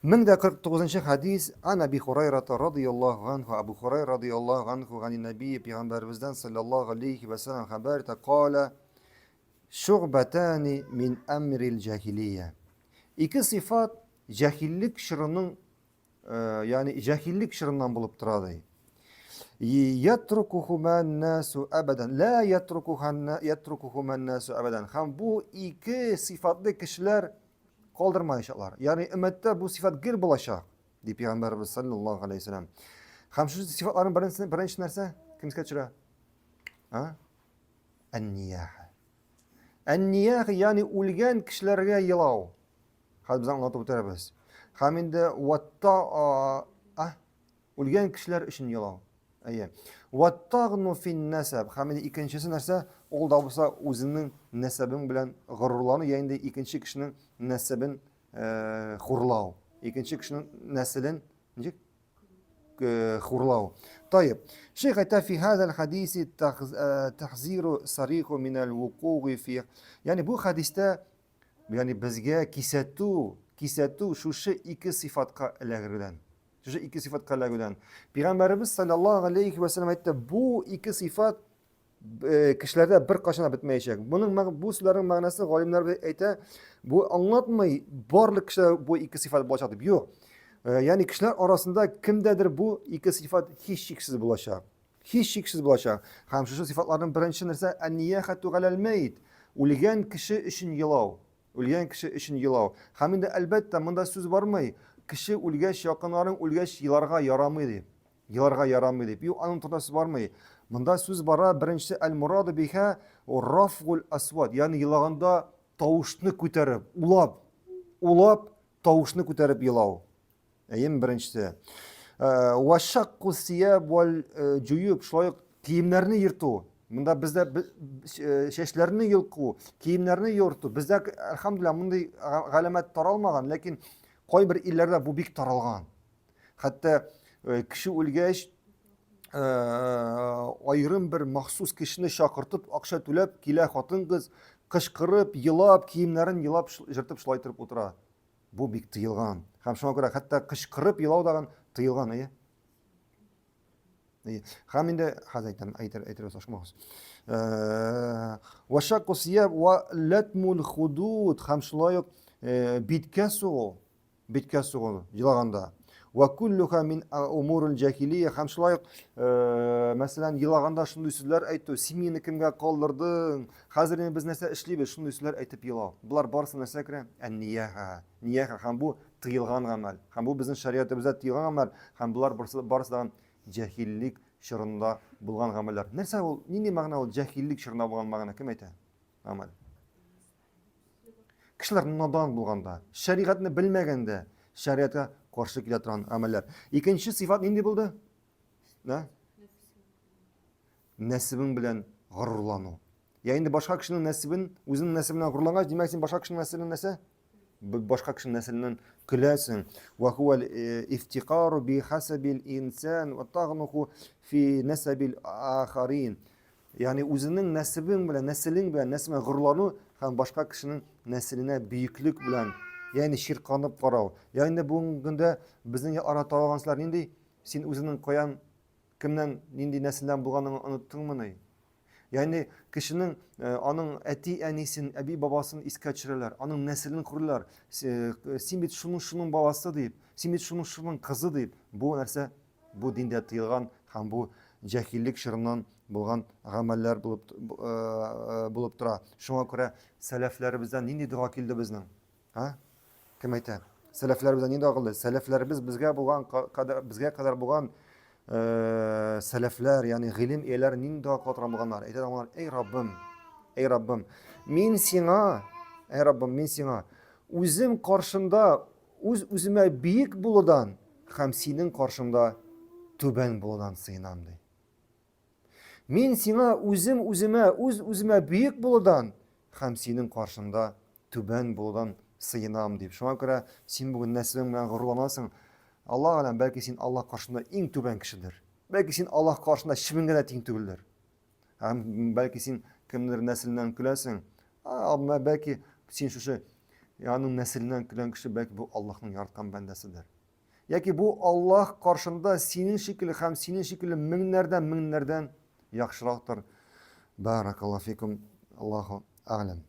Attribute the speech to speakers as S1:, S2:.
S1: 1049 хадис Ан Аби Хурайрата радыяллаһу анху Абу Хурайра радыяллаһу анху гани нәби пәйгамбәребездән саллаллаһу алейхи ва саллям хәбәр итә кала шугбатани мин әмрил җаһилия. Ике сыйфат җаһиллек чорының э, ягъни җаһиллек чорыннан булып тора ди. Ятрукухума насу абадан. Ла ятрукуханна ятрукухума насу абадан. Һәм бу ике сыйфатлы кешеләр калдырмаячаклар. Ягъни өммәттә бу сыйфат гел булачак, ди пәйгамбәрбез саллаллаһу алейһи вәсәләм. Һәм шул сыйфатларның беренче беренче нәрсә кем искә төшерә? А? Ән-нияха. Ән-нияха, ягъни үлгән кешеләргә елау. Хәзер без аңлатып үтәрбез. Һәм инде ватта а Үлгән кешеләр өчен елау. Әйе. Ваттагну фин нәсәб. Һәм инде икенчесе нәрсә? Ул да булса үзеңнең нәсәбең белән горурлану, я инде икенче кешенең нәсәбен э, хурлау. Икенче кешенең нәселен ничек? Э, хурлау. Таеп. Шейх әйтә фи хазал хадиси э, тахзиру сариху минал вукуги фи. Ягъни бу хадистә ягъни безгә кисәтү, кисәтү шушы ике сыйфатка эләгердән. Шушы ике сыйфатка эләгүдән. Пәйгамбәребез саллаллаһу алейхи ва саллям әйтте, бу ике сыйфат э, кешеләрдә бер кашан да бетмәячәк. Моның бу сүзләрнең мәгънәсе галимнәр әйтә, бу аңлатмый барлык кешеләр бу ике сыйфат булачак дип. Юк. Э, ягъни кешеләр арасында кемдәдер бу ике сыйфат һичшиксез булачак. Һичшиксез булачак. Һәм шушы сыйфатларның беренче нәрсә ән-нияхату галәл мәйт. Үлгән кеше өчен елау. Үлгән кеше өчен елау. Һәм инде, әлбәттә, монда сүз бармый, кеше үлгәч, якыннарың үлгәч еларга ярамый дип. Еларга ярамый дип. Юк, аның турында сүз бармый. Монда сүз бара, беренче әл-мураду биха рафгул асват, ягъни елаганда тавышны күтәреп, улап, улап тавышны күтәреп елау. Әйем беренчесе. Э, Вашакку сияб вал э, җуюб, шулай ук киемнәрне ерту. Монда бездә э, чәчләрне йолку, киемнәрне йорту. Бездә, әлхәмдүлилләһ, мондый галәмәт таралмаган, ләкин кайбер илләрдә бу бик таралган. Хәтта кеше үлгәч, аерым бер махсус кешене чакыртып, акча түләп килә хатын-кыз, кычкырып, елап, киемнәрен елап, җыртып шулай торып утыра. Бу бик тыелган. Һәм шуңа күрә хәтта кычкырып елау дагын тыелган, әйе. Әйе. Һәм инде хәзер әйтәм, әйтер, әйтербез, ашыкмагыз. Э, Вашакку сияб ва латмул худуд һәм шулай ук э, биткә сугу, биткә сугу елаганда. Ва куллуха мин умурул җахилия һәм шулай ук э, мәсәлән, елаганда шундый сүзләр әйтү, син мине кемгә калдырдың? Хәзер инде без нәрсә эшлибез? Шундый сүзләр әйтеп елау. Болар барысы нәрсә керә? Ән-нияха. Нияха һәм бу тыелган гамәл. Һәм бу безнең шәригатебездә тыелган гамәл һәм болар барысы, барысы да җәһиллек чорында булган гамәлләр. Нәрсә ул? Нинди мәгънә ул җәһиллек чорында булган мәгънә? Кем әйтә? Гамәл. Кешеләр надан булганда, шәригатьне белмәгәндә, шәригатькә каршы килә торган гамәлләр. Икенче сыйфат нинди булды? Да? Нәсебең белән горурлану. Я инде башка кешенең нәсебен, үзеңнең нәсебең белән горурлангач, димәк, син башка кешенең нәсебен нәрсә? Башка кешенең нәселеннән көләсең. Ва хуа э, ифтикару би хасабил инсан ва тагнуху фи насабил ахарин. Ягъни үзеңнең нәсебең белән, нәселең белән, нәсел белән горурлану һәм башка кешенең нәселенә бөеклек белән, ягъни чирканып карау. Ягъни бүгенге көндә безнең ара таралган сүзләр нинди? Син үзеңнең каян, кемнән, нинди нәселдән булганыңны оныттыңмыни? Ягъни кешенең э, аның әти-әнисен, әби-бабасын искә төшерәләр, аның нәселен күрәләр. Э, син бит шуның шуның баласы дип, син бит шуның шуның кызы дип. Бу нәрсә Бу диндә тыелган һәм бу җәһиллек чорыннан булган гамәлләр булып э, булып тора. Шуңа күрә сәләфләребездән нинди дога килде безнең? А? Кем әйтә? Сәләфләребездән нинди дога килде? Сәләфләребез безгә булган кадәр безгә кадәр булган э, сәләфләр, ягъни гыйлем ияләре нинди дога кыла торган булганнар? Әйтә торганнар, эй Раббым, эй Раббым, мин сиңа, эй Раббым, мин сиңа үзем каршында Үз-үземә биек булудан һәм синең каршыңда түбән булудан сыенам, ди. Мин сиңа үзем үземә, үз-үземә биек булудан һәм синең каршыңда түбән булудан сыенам, дип. Шуңа күрә син бүген нәселең белән горурланасың. Аллаһ аләм, бәлки син Аллаһ каршында иң түбән кешедер. Бәлки син Аллаһ каршында чебенгә дә тиң түгелдер. Һәм бәлки син кемнедер нәселеннән көләсең. Әмма бәлки син шушы Аның нәселеннән көлгән кеше бәлки бу Аллаһның яраткан бәндәседер. Яки бу Аллаһ каршында синең шикелле һәм синең шикелле меңнәрдән меңнәрдән яхшырактыр. Баракаллаһу фикум. Аллаһу әгъләм.